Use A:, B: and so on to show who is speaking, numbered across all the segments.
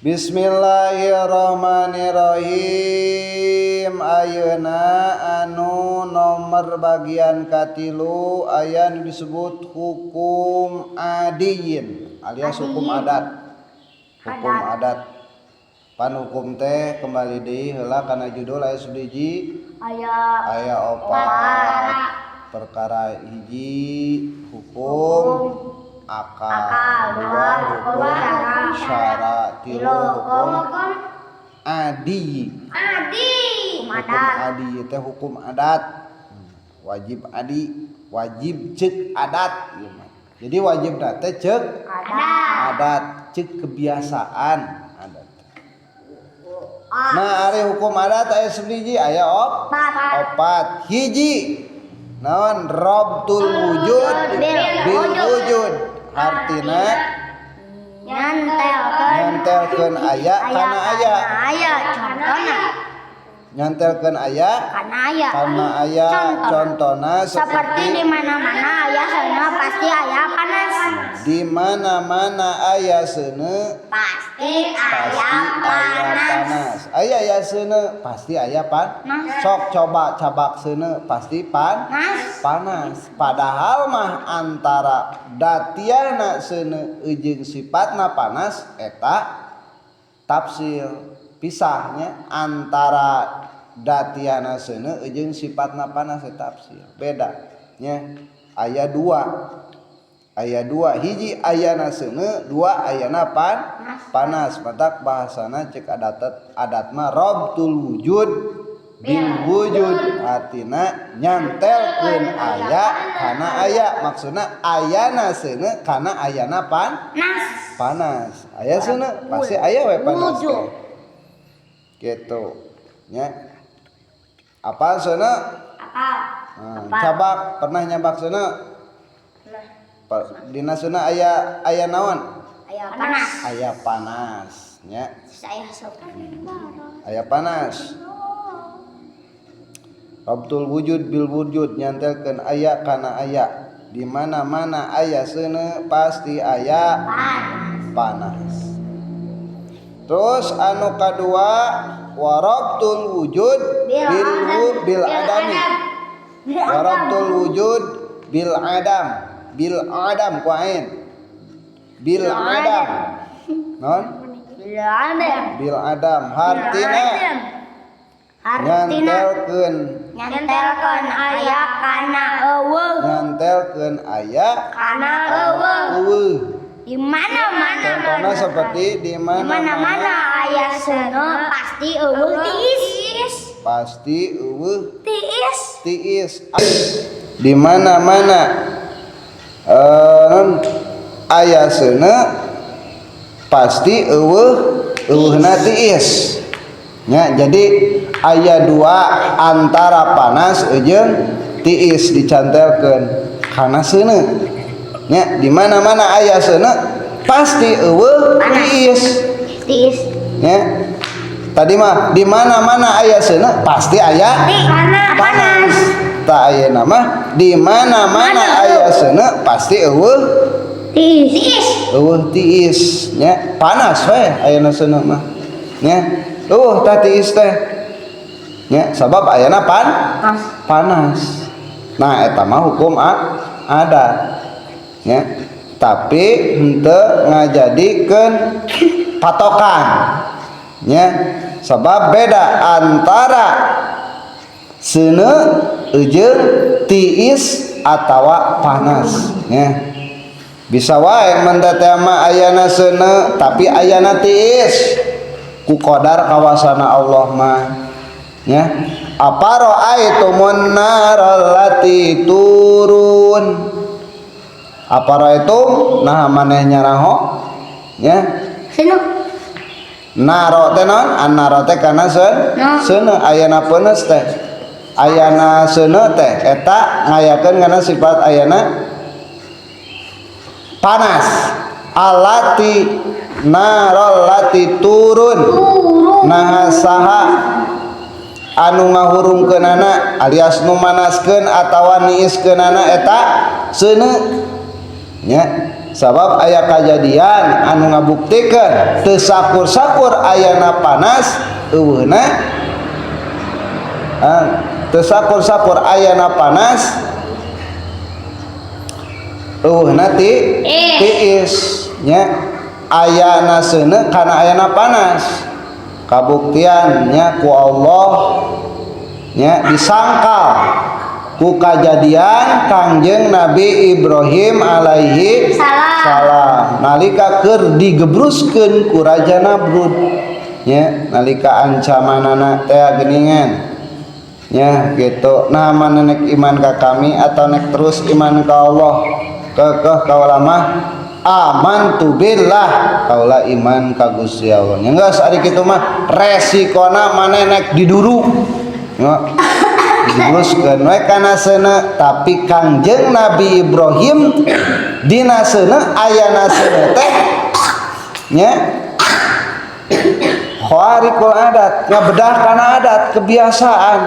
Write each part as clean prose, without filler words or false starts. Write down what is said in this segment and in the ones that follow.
A: Bismillahirrahmanirrahim. Ayeuna anu nomor bagian katilu aya nu disebut hukum adiyin alias hukum adat. Hukum adat. Pan hukum teh kembali deui heula kana judul aya hiji,
B: Aya
A: aya opat perkara. Hiji, hukum akal, dua, hukum syara, tilu, hukum adi.
B: Adi.
A: Hukum adi teh hukum adat, wajib adi, wajib cek adat ieu mah. Jadi wajib teh cek
B: Adat.
A: adat, cek kebiasaan adat. Nah, ari hukum adat aya sabaraha? Aya
B: Opat.
A: opat. Hiji naon? Robtul wujud
B: bil
A: bil
B: wujud.
A: Wujud artina
B: nyantelkeun
A: nyantelkeun aya kana aya.
B: Aya, contohna.
A: Nyantelkeun aya
B: kana aya.
A: Kana aya.
B: Contohna.
A: Contohna
B: seperti di mana-mana aya seuneu pasti aya panas.
A: Di mana-mana aya seuneu
B: pasti
A: pasti
B: aya
A: aya
B: panas.
A: Panas. Aya aya seuneu pasti aya pan.
B: Nas.
A: Sok coba cabak seuneu pasti pan
B: nas.
A: Panas. Padahal mah antara datiana seuneu jeung sifatna panas eta tafsil, pisahnya. Antara datiana seuneu jeung sifatna panas eta tafsil, beda nya. Aya dua, aya dua. Hiji, ayana seuneu, dua, ayana pan panas. Matak bahasana cek adat, adat mah robtul wujud bil wujud, artina nyantelkeun aya kana aya, maksudna ayana seuneu kana ayana pan
B: nas.
A: Panas. Aya seuneu pasti aya we panas
B: Wujud.
A: Teh gitu nya. Apa seuneu?
B: Apa?
A: Nah, cabak, pernah nyabak seuneu? Dina seuneu aya aya naon?
B: Aya panas.
A: Aya panas nya.
B: Saya sok
A: Aya panas. Rabtul wujud bil wujud, nyantelkeun aya kana aya. Di mana-mana aya seuneu pasti aya
B: panas.
A: Panas. Terus anu kadua, warabtul wujud
B: bil
A: bil bil
B: bil
A: adami.
B: Adam. Bil adam.
A: Warabtul wujud bil adam, bil adam ku ain, bil adam non
B: bil adam.
A: Bil adam hartina
B: hartina
A: nyantelkeun
B: nyantelkeun aya kana euweuh.
A: Nyantelkeun aya
B: kana euweuh.
A: Euweuh.
B: Di mana-mana.
A: Contohnya seperti di
B: di mana-mana
A: mana-mana
B: aya seuneu pasti euweuh tiis.
A: Pasti euweuh
B: tiis.
A: Tiis. Di mana-mana non aya seuneu pasti euweuh, euweuhna tiis nya. Jadi aya dua, antara panas jeung tiis dicantelkeun kana seuneu nya. Di mana-mana aya seuneu pasti euweuh
B: Panas.
A: Tiis.
B: Tiis.
A: Nya, tadi mah di mana-mana aya seuneu pasti aya
B: panas.
A: Panas. Tah, ayeuna mah di mana-mana
B: Mana
A: aya seuneu pasti euweuh
B: tiis. Tiis.
A: Euweuh tiis nya. Panas we ayeuna seuneu mah nya, euweuh tah tiis teh nya, sabab ayana pan
B: panas.
A: Panas. Nah, eta mah hukum adat nya, tapi henteu ngajadikeun patokan nya, sabab beda antara seuneu jeung tiis atawa panas nya. Bisa wae mun teh mah ayana seuneu tapi ayana tiis, ku qadar kawasana Allah mah nya. Apa ra'aitumun narallati turun? Apa ra'aitum, nah maneh nyaraho nya?
B: Seuneu.
A: Naro teh naon? Annaro teh kana seun
B: No.
A: seuneu. Ayana peunus teh, ayana seuneu teh, eta ngayakeun kana sifat ayana panas. Alati, narallati turun.
B: Turun.
A: Nah, saha anu ngahurungkeunana alias nu manaskeun atawa niiskeunana eta seuneu nya. Sabab aya kajadian anu ngabuktikeun teu sakur-sakur ayana panas euweuhna, teu sakur-sakur ayana panas euweuhna ti tiis nya. Ayana seuneu kana ayana panas, kabuktiannya ku Allah nya disangkal ku kajadian Kangjeng Nabi Ibrahim alaihi
B: salam,
A: salam nalika keur digebruskeun ku Raja Namrud nya, nalika ancamanana teh geuningan nya gitu. Nah, mana nek iman ka kami atau nek terus iman ka Allah? Kekeh kaula mah amantu billah, kaula iman ka Gusti Allah nya. Geus ari kitu mah resikona maneh nek diduru nya, digebruskeun we kana seuneu. Tapi Kangjeng Nabi Ibrahim dina seuneu, ayana seuneu teh nya khariqul adat, ngabedah kana adat kebiasaan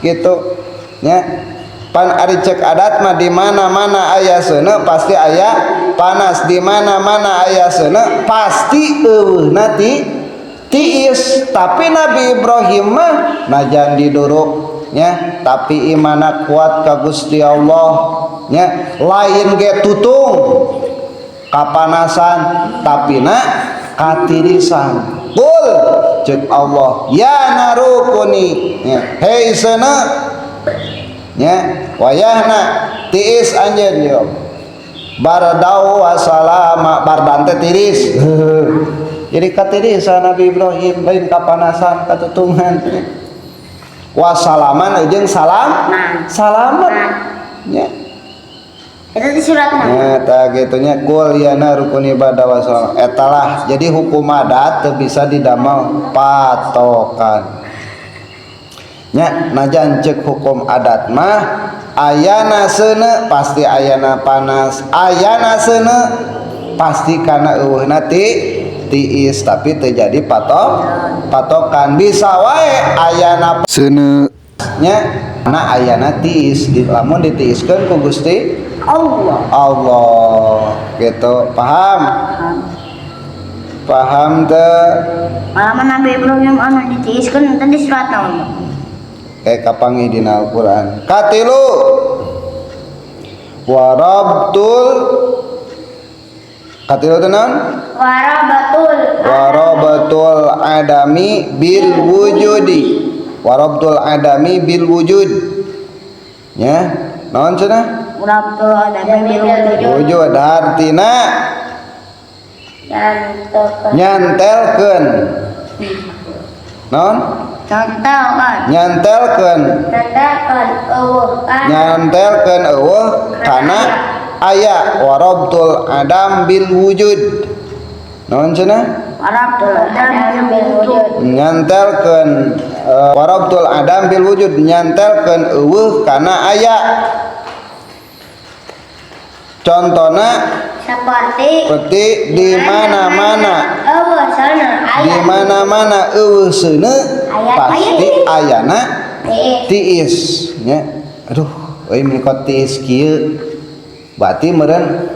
A: gitu nya. Pan ari cek adat mah di mana-mana aya seuneu pasti aya panas, di mana-mana aya seuneu pasti euweuhna ti tiis. Tapi Nabi Ibrahim mah najan diduruk nya, tapi imana kuat ka Gusti Allah nya. Lain ge tutung kapanasan, tapi na katirisan. Qul, cek Allah, ya naru kuni nya, hei seuneu nya, wayahna tiis anjeun yo bardau wa salama. Bardan teh tiris, jadi katirisan Nabi Ibrahim, lain kapanasan katutungan. Wasalaman jeung salam salamet nya.
B: Itu di surat mana?
A: Ya, tah kitu nya. Qul ya naru kuni barda wa salam. Eta lah, jadi hukum adat teu bisa didamel patokan nya. Najan cek hukum adat mah ayana seuneu pasti ayana panas, ayana seuneu pasti kana euweuhna ti tiis, tapi teu jadi patokan. Bisa wae ayana seuneu nya na ayana tiis di, lamun ditiiskeun ku Gusti
B: Allah.
A: Allah gitu. Paham? Paham teu?
B: Malah Nabi Ibrahim anu ditiiskeun tadi surat naon?
A: Kayak kapanggih dina Al-Qur'an. Katilu, warabtul, katilu teh naon?
B: Warabatul.
A: Warabatul adami bil wujudi. Warabtul adami bil wujud nya, naon cenah?
B: Warabatul adami bil wujud.
A: Wujud artina nyantelkeun naon?
B: Contohkan.
A: Nyantelkeun.
B: Contohkan euweuh kana.
A: Nyantelkeun euweuh kana aya. Warabtul adam bil wujud naon cenah?
B: Warabatul adami bil wujud.
A: Nyantelkeun warabtul adam bil wujud, nyantelkeun euweuh kana aya. Contohna
B: seperti
A: seperti di mana-mana
B: euweuh seuneu aya.
A: Di mana-mana euweuh seuneu
B: Aya.
A: pasti ayana
B: tiis.
A: Tiis nya. Aduh euy, meuni tiis kieu, berarti meureun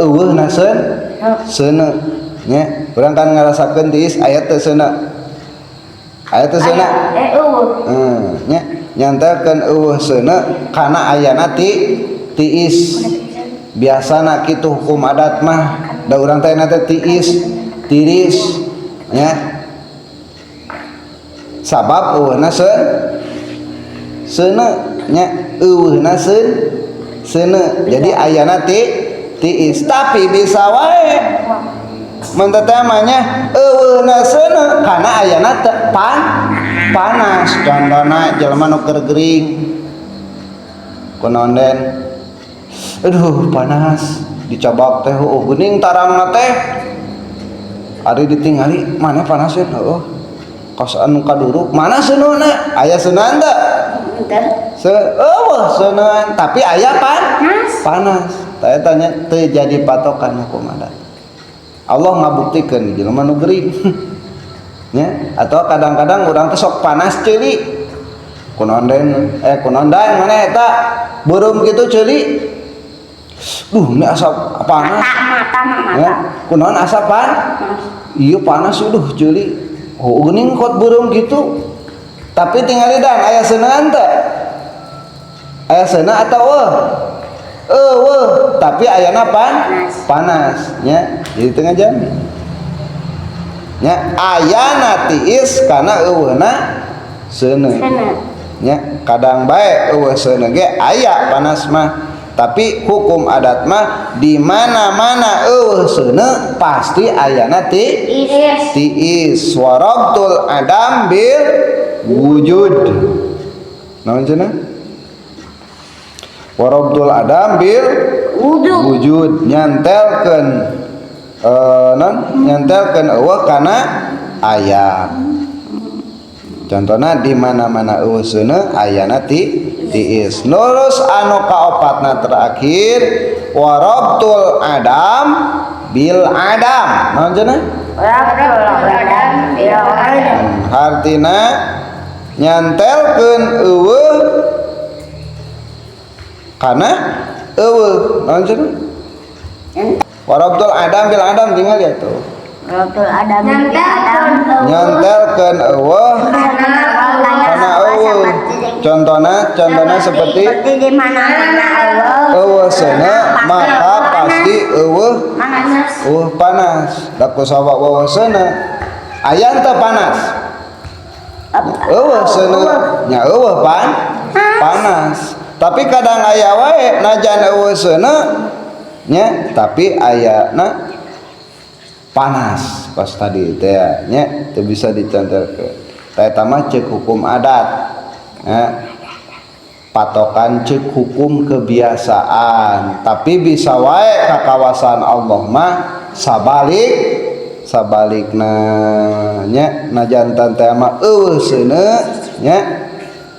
A: euweuhna seuneu nya. Urang kan ngarasakeun tiis, aya teu seuneu? Aya teu seuneu?
B: Euweuh.
A: Nya nyantelkeun euweuh seuneu kana ayana ti tiis. Biasana kitu hukum adat mah, da urang teh teh tiis tiris nya, sabab euweuhna seuneu nya, euweuhna seuneu jadi ayana ti tiis. Tapi bisa wae mun teh mah nya euweuhna seuneu kana ayana teh panas. Contohna jelema nu keur gering kunaon den, aduh panas, dicobak teh oh geuning tarangna teh. Ari ditingali mana panas ya, heuh kos anu kaduruk mana seuneuna, aya seuneun teu?
B: Teu.
A: Euweuh seuneun tapi aya
B: Panas.
A: Panas. Tah eta nya teu jadi patokan hukum adat. Allah ngabuktikeun jelema nu gering nya. Atau kadang-kadang urang teh sok panas ceuli kunaon den, kunaon dan mana eta beureum kitu ceuli. Duh, ini asa panas.
B: Mata, mata, mata.
A: Ya, kunaon asa pan? Iya, panas, udah ceuli. Oh, geuning kot beureum gitu. Tapi tinggal dan aya seuneuan teu? Aya seuneu atau eueuh? Eueuh, tapi ayana pan?
B: Panas.
A: Panas nya. Jadi teu ngajamin. Nya, ayana tiis karena eueuhna seuneu.
B: Seuneu.
A: Nya, kadang bae eueuh seuneu ge aya panas mah. Tapi hukum adat mah di mana-mana eueuh seuneu pasti ayana ti
B: Tiis.
A: Tiis. Warabtul adam bil wujud. Naon cenah? Warabtul adam bil
B: Wujud.
A: Wujud, nyantelkeun non nyantelkeun eueuh kana aya. Contohna di mana-mana eueuh seuneu ayana ti tiis. Nurus anu kaopatna terakhir, warabtul adam bil adam. Naon cenah?
B: Rabtul adam bil adam.
A: Hartina nyantelkeun eueuh kana eueuh. Naon cenah? Warabtul adam bil adam, tinggal ya tuh.
B: Rabtul adam bil adam.
A: Nyantelkeun eueuh kana eueuh. Contohna, contohna seperti
B: Seperti di mana-mana eueuh.
A: Eueuh seuneu maka pasti eueuh
B: panas.
A: Eueuh panas. Da ku sabab eueuh seuneu aya teu panas? Eueuh seuneu nya eueuh panas. Tapi kadang aya wae najan eueuh seuneu nya tapi ayana panas pas tadi teh nya, teu bisa dicantelkeun. Tah, eta mah ceuk hukum adat ya, patokan ceuk hukum kebiasaan. Tapi bisa wae ka kawasan Allah mah sabalik sabalikna nya, najan teh mah eueuh seuneu nya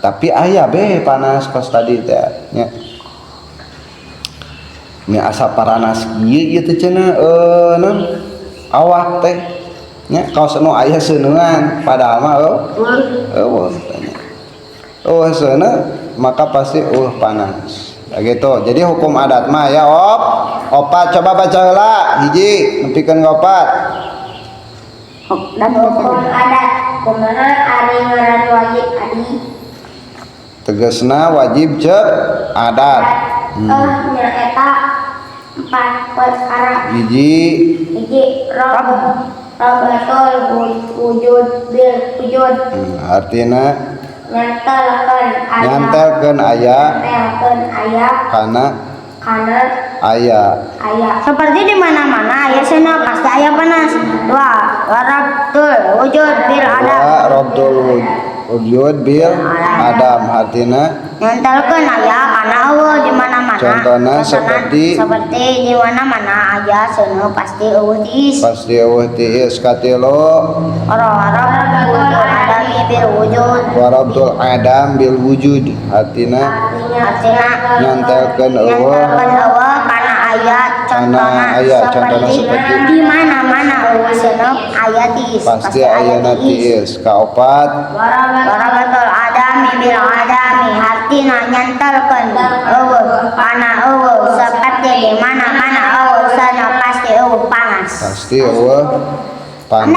A: tapi aya be panas kos tadi teh nya. Mi asa paranas kieu ieu teh cenah, non awak teh nya, kaos nu aya seuneuan, padahal mah eueuh teh nya. Eueuh seuneu maka pasti eueuh panas. Nah, gitu. Jadi hukum adat mah ya opat. Coba baca heula hiji nepikeun ka opat.
B: Dan
C: Hukum adat kumaha ari ngaran wajib adi?
A: Tegasna wajib cek adat.
C: Eh, nyaeta empat perkara.
A: Hiji.
C: Hiji, rob robatul wujud bil wujud.
A: Artina
C: nyantelkeun aya.
A: Nyantelkeun aya.
C: Nyantelkeun aya.
A: Kana
C: kana
A: aya.
C: Aya.
B: Seperti di mana-mana aya seuneu pasti aya panas. Dua, warabtul wujud bil adam.
A: Wa rabdul wujud bil adam artina
B: Nyantelkeun aya kana eueuh di mana-mana.
A: Contohna seperti-
B: Seperti di mana-mana aya seuneu pasti eueuh tiis.
A: Pasti eueuh tiis. Katilu.
B: Warabtul adami bil wujud.
A: Warabdul adam bil wujud artina
B: Artina
A: nyantelkeun eueuh
B: nyantelkeun eueuh kana aya. Contohna
A: aya, contohna
B: seperti
A: seperti-
B: di mana-mana eueuh seuneu aya tiis.
A: Pasti ayana tiis. Kaopat.
B: Warabatul adami bil adami hartina nyantelkeun eueuh kana eueuh seperti di mana-mana eueuh seuneu pasti eueuh panas.
A: Pasti eueuh panas.